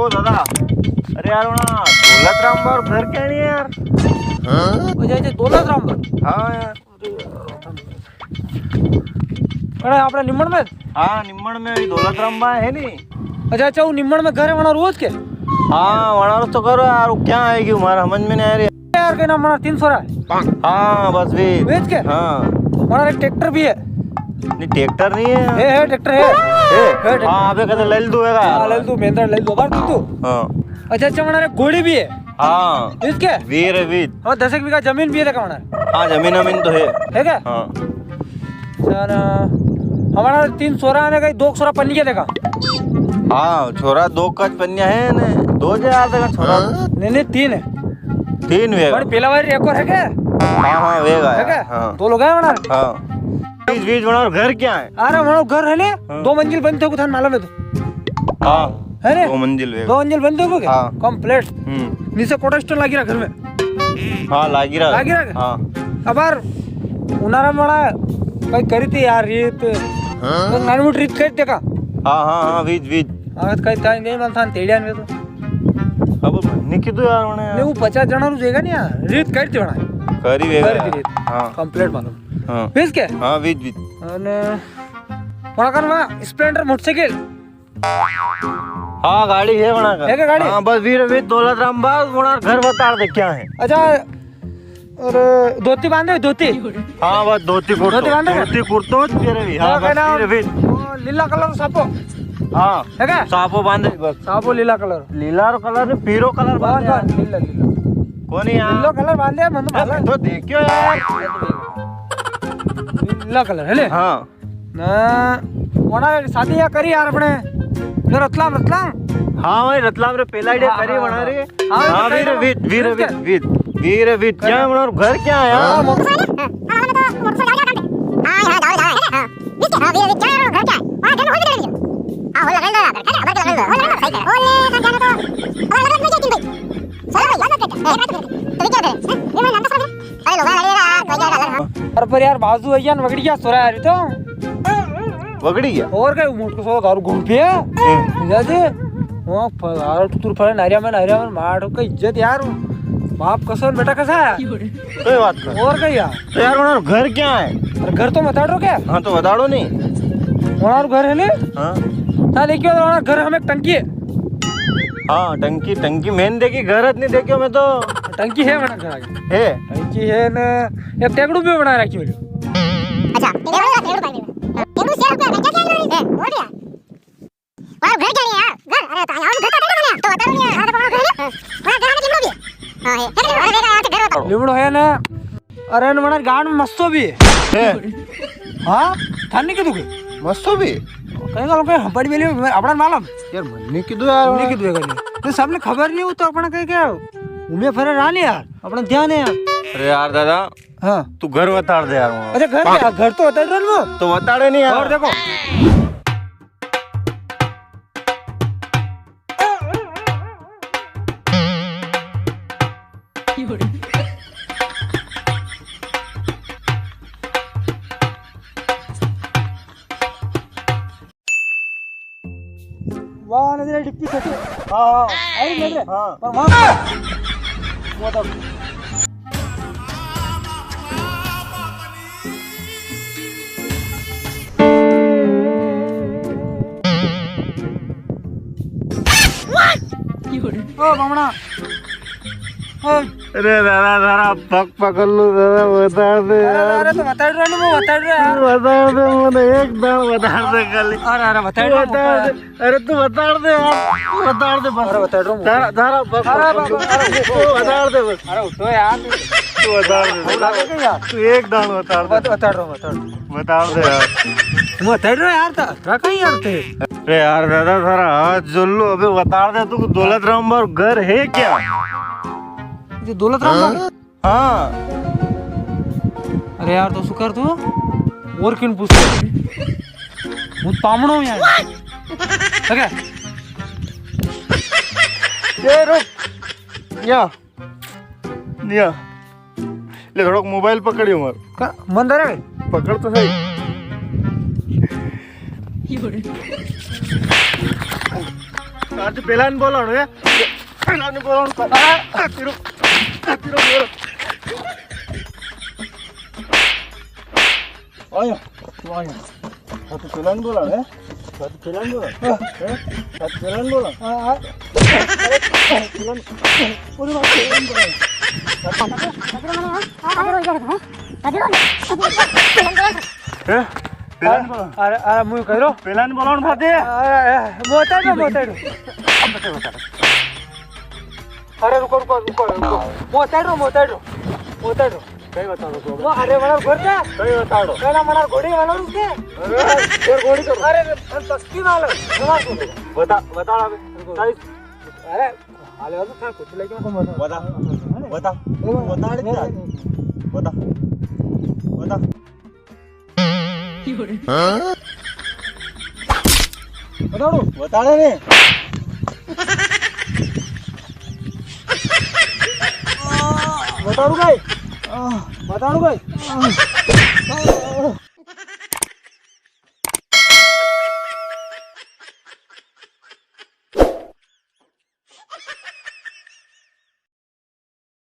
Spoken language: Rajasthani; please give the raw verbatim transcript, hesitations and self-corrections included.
ओ दादा, अरे यार, वणा दौलत राम बा रो घर क्या नी है यार? अच्छा, अच्छा, दौलत राम बा। हाँ यार। कड़े आपणे निम्मण में? हाँ, निम्मण में ही दौलत राम बा है नी। अच्छा, अच्छा, वो निम्मण में घर है, वणा रो ज के? हाँ, वणा रो तो घर है यार, वो क्या आएगी, मारे समझ में नी आ री। यार, कई नाम वणा, तीन छोरा है। हाँ, बस वे। वे ज के? हाँ। वणा एक ट्रैक्टर भी है। नी, ट्रैक्टर नी है। है, है, ट्रैक्टर है। है? है, ट्रैक्टर। हाँ, अबे कदे ले लूँ वेगा। हाँ, ले लूँ, महिंद्रा ले लूँ, अबार तू तो। हाँ। अच्छा, अच्छा, वणा एक घोड़ी भी है। हाँ। वे ज के? वे ज, वे ज। हाँ, दस एक बीघा जमीन भी है देखा वणा। हाँ, जमीन अमीन तो है। है क्या? हाँ। चल, हमारा तीन छोरा ने कई दो छोरा पन्नी के देखा। हाँ, छोरा दो का ज पन्निया है ने, दो जे यार देखा छोरा। नी, नी, तीन है। तीन वेगा। पर पेला वाली एक और है क्या? हाँ, हाँ, वेगा है यार, क्या? हाँ। दो लोग हैं वणा। हाँ। बीच, बीच वणा घर क्या है? अरे, वणा घर है ने, हाँ। दो मंजिल बनते को थाने मालूम है तो। हाँ। है ने? दो मंजिल वेगा। दो मंजिल बनते को क्या? हाँ। Complete। हम्म। नीचे कोटा स्टोर लागी रहा घर में। हाँ, लागी रहा। लागी रहा? हाँ। अबार उनारा में वणा कई करी थी यार रीत। हाँ? तो नानी मोटी रीत करी थी का? हाँ, हाँ, हाँ, वे ज, वे ज। हाँ, तो कई टाइम गई मन थान तेड़िया में तो। अब मन्ने कीधु यार वणे यार। नी, वो पचास जणा रू जेगा नी यार, रीत करी थी वणा। करी वेगा करी थी यार। रीत। हाँ। Complete मालूम। हाँ। वे ज के? हाँ, वे ज, वे ज। अने वणा कन वणा Splendor मोटरसाइकिल। हाँ, गाड़ी है वणा का। है क्या गाड़ी? हाँ, बस वे ज, वे ज दौलत राम बा, वणा घर बता दे क्या है। अच्छा, और धोती बांधे, धोती? हाँ, बस धोती कुर्तो। धोती बांधे? धोती कुर्तो ज पेरे भी। हाँ, हाँ, बस क्या नाम? वे ज, वे ज। वो लीला colour साफो। हाँ। है क्या? साफो बांधे बस। साफो लीला colour। लीला रो colour नी, पीरो colour बस, बांधे बस, यार। लीला, लीला। कोनी यार। लीलो colour बांधे, मन तो मालूम। तो देखियो यार। लीला colour है ले। हाँ। ना, वणा शादी या करी यार अपने। तो रतलाम, रतलाम। हाँ भाई, रतलाम रे पेलाड़िया हाँ, करी हाँ, वणा रे। हाँ। हाँ, हाँ, वीर, वीर, वीर, वीर, वीर, वीर, वीर, क्या है वणा रो घर क्या है यार? हाँ, मोटरसाइकिल। हाँ, हाँ, मोटरसाइकिल, हाँ, हाँ, हाँ, हाँ, हाँ। वीर के, हाँ, वीर, वीर, क्या है वणा रो घर क्या है? वहाँ घर हो गया। हाँ, वो लगा लो यार, घर, घर, घर, घर, वो लगा लो, सही है। वो ले, घर जाने तो, वो लगा लो, भाई। चलो भाई, बात करते हैं। ये बात करते हैं। तो क्या करे? हैं? ये मैं नाम तो समझ। अरे लोगा लगेगा, कोई क्या कलर? अरे पर यार, बाजू है यार, वगड़ी गया सोरा यार तो। वगड़ी गया? और क्या, मोट को सोरा दारू घूम पिया। हम्म। समझा जी? वहाँ पर यार, टुतुर फरे, नारिया में, नारिया में, मार का इज्जत यार। बाप कसो, बेटा कसा है? कोई बात नहीं। और क्या यार? तो यार, वणा रो घर क्या है? अरे घर तो बताड़ रो क्या? हाँ, तो बताड़ो नी। वणा रो घर है नी? हाँ। था देखियो, वणा घर हमें टंकी है। हाँ, टंकी, टंकी मैंने देखी, घर नी देखियो मैं तो। टंकी है वणा घर आगे। है? टंकी है ना, एक टेकड़ू भी बना रखी हो। अच्छा, टेकड़ू का, टेकड़ू का भी। टेकड़ू शेर का क्या, क्या है? और क्या? वहाँ घर क्या नहीं है यार? घर, अरे तो यहाँ घर तो नहीं है। तो बता दो यार, यहाँ तो वहाँ घर है। वहाँ घर है ना, लिमड़ो भी है। हाँ, है। है ना? अरे बेटा, यहाँ से घर बताओ। लिमड़ो है ना? अरे न, वणा गांड में मस्सो भी है। है? हाँ? थाने कीधु के? मस्सो भी? कहीं का लोग हपड़ मिले, अपना मालूम। यार, मन्ने कीधु यार। मन्ने कीधु है कहीं। तो सबने खबर नहीं हो तो अपना कहीं क्या? घूमे फरे रहा नहीं यार, अपना ध्यान है यार। अरे यार दादा, हाँ। तू घर बताड़ दे यार। अच्छा, घर क्या? घर तो बताड़ रहा हूँ। तो बताड़े नहीं यार। और देखो। वाह, नजर डिप्पी से। हाँ, हाँ। अरे, नजर। हाँ। पर वहाँ वो तो ओ बामणा। ओ। अरे दादा, थारा पग पकड़ लूं दादा, बताड़ दे अरे, यार। अरे तो बताड़ रहा नहीं, वो बताड़ रहा है। बताड़ दे, मने एक दान बताड़ दे खाली। अरे, अरे बताड़ रहा हूँ, बताड़ दे। अरे तू बताड़ दे यार, तू बताड़ दे बस। अरे बताड़ रहा हूँ। थारा, थारा पग अरे पकड़ लूं। अरे तू बताड़ दे बस। अरे उठो यार। तू बताड़ दे। अरे यार। तू एक दान बताड़ दे। बता-, बताड़ रहा हूँ, बताड़ रहा हूँ। बताड़ दे यार। बताड़ रहा यार, था, था कहीं यार थे। अरे यार दादा, थारा हाथ जोड़ लूं, अबे बताड़ दे, तू दौलत राम बा रो घर है क्या? ये दौलत राम बा? हाँ। अरे यार, तो शुक्र तू और किन पूछ ले? हूँ पामणो हूँ यार। ठीक है? ये रुक। या। या। ले, थोड़ा मोबाइल पकड़ियो मार। का, मन धरे? पकड़ तो सही। आज पेला नी बोलाणो है। पेला नी बोलाणो, पेला। तेरो, तेरो बोल। आया, तू आया। हाँ, तो पेला नी बोलाणो है। हाँ, तो पेला नी बोलाणो। हाँ। हैं? हाँ, तो पेला नी बोलाणो। हाँ, हाँ। पेला नी, पूरी बात पेला नी बोलाणो। हैं? पेला नी बोलाणो। अरे, अरे, मूं कई रो। पेला नी बोलाणो था ते। अरे, अरे, मोताड़ो, मोताड़ो। अरे, रुको, रुको, रुको, रुको। मोताड़ो, मोताड़ो। मोताड़ो। कई बताड़ो तो। वो, अरे, मना घर का? कई बताड़ो। कई ना, मना घोड़ी वाला रुके। अरे, फिर घोड़ी करो। अरे, हम सस्ती वाला। बता, बताड़ो अबे। रुको। कई? अरे, हाले वाला था, कुछ लेके मत बता। बता, बता, बता, बता, बता। हाँ? बताड़ो। बताड़ो ने। बताड़ो भाई। बताड़ो भाई।